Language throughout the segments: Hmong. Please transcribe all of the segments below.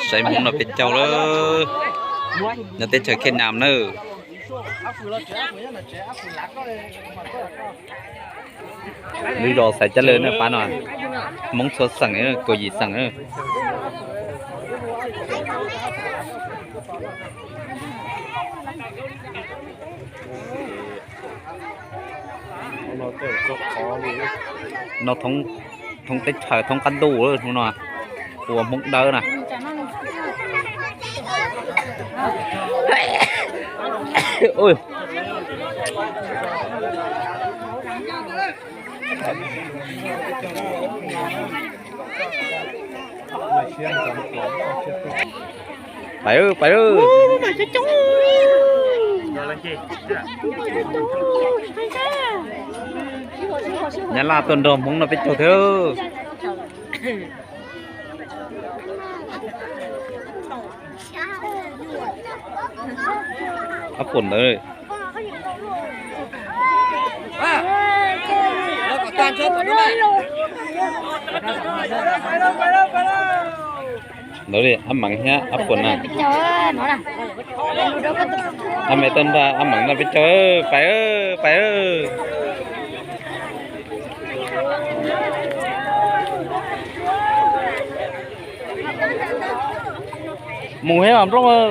Saib Hmoob noj peb caug lawm, nyob teb chaws Khiaj Nam na. Lub zos Xaiv Cab Lawg na pab no, Hmoob txhua xeem, kaum yim xeem. No thoob teb chaws thoob qab ntuj hnub no, ua Hmoob dawb na. Pais, pais. Nyab Laj tuaj nrog Hmoob noj peb caug thiab. Ab pom ntawd. Ntawd li ab meem thiab ab pom na. Ab meem tuaj nrog ab meem noj peb caug, pais, pais. Mus thiab mas nplooj.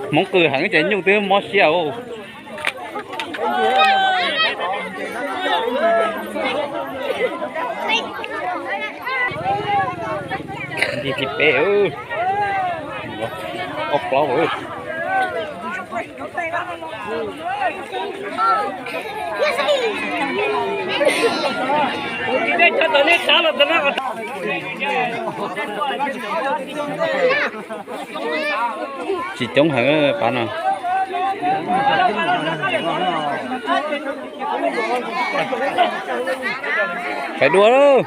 Hmoob qw heev ces nyuj twb mob siab. Ntij thib peb, ob plaub. Tsis coob heev pab no. Pais dua lauj.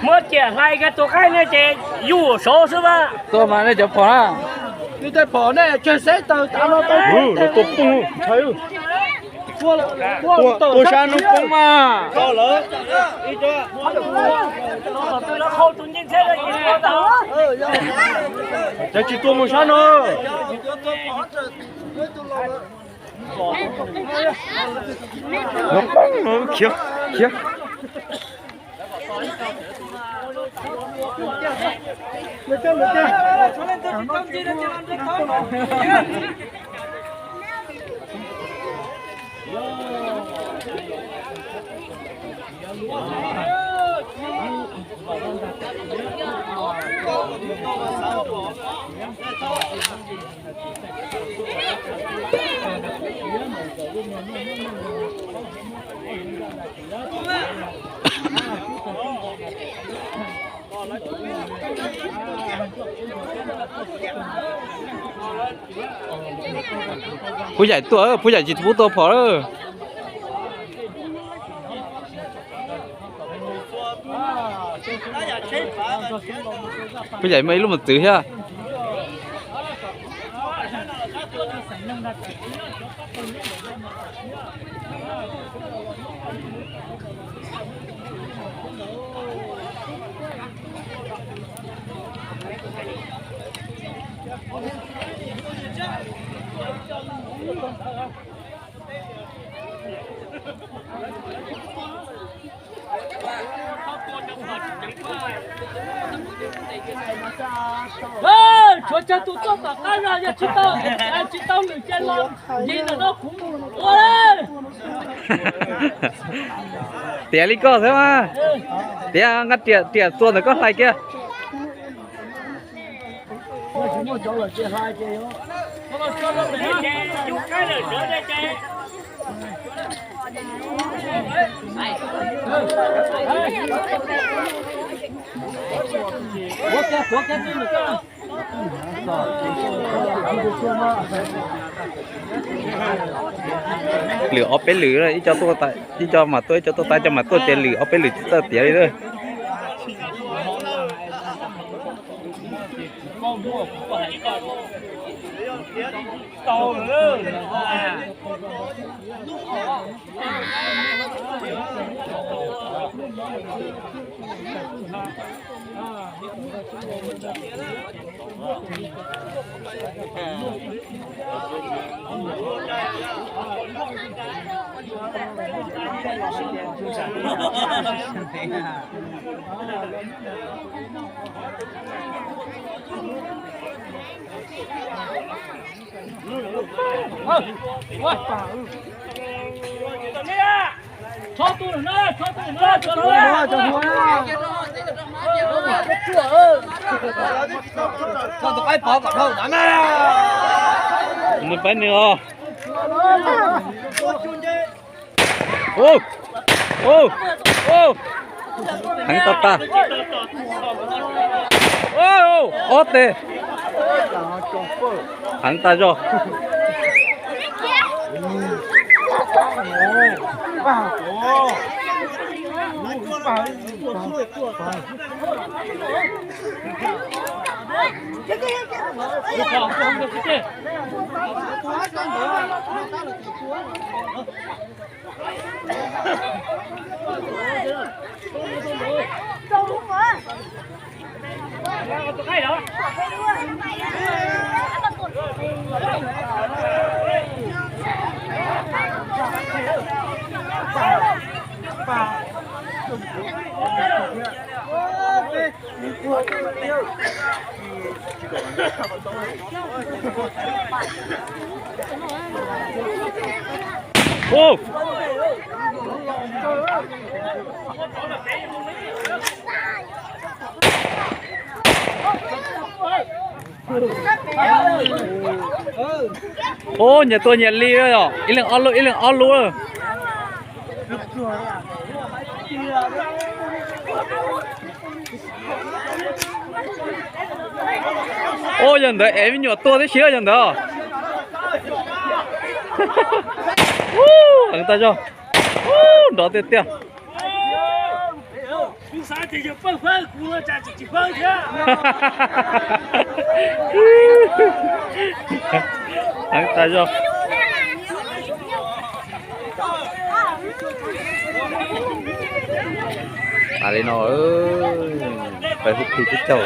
Muab ciam hlais kiag tus qaib no ces yuj saud xwb mas. Tuaj mas nej cov phom na. Tus phom nej tseg xeb taws tav no tau. Tua poob, ntshai. Tua sab hnub poob mas. Cov tsis tua mus sab no. Khiav, khiav. Phub Yaim tuaj, Phub Yaim tsis pub tua phom lawm. Peb yaim muaj ib lub mos txwv thiab. Tshuav tsawg tus tuaj tom qab no yog tsis tau, tsis tau lwm ces los nce ntawm no kuv ua lawm. Tiav li koj xwb mas. Tiav nqa riam, riam txua ntawm koj hlais kiag. Lwm ob peb lwm, ib co tuaj, ib co mas tuaj, ib co tuaj tas, ib co mas tuaj ces lwm ob peb lwm tsis txawj tiav li lawm. Nws pab nws os. Heev tag tag. Ob teg. Heev tas zog. Ub, nyias tua nyias li, ib leeg ob lub, ib leeg ob lub. Ub, yog ntawd es me nyuam tuag tib si yog ntawd. Heev tas zog. Nrov tiag tiag. Heev tas zog. Tas li no, peb hu phi tib caug.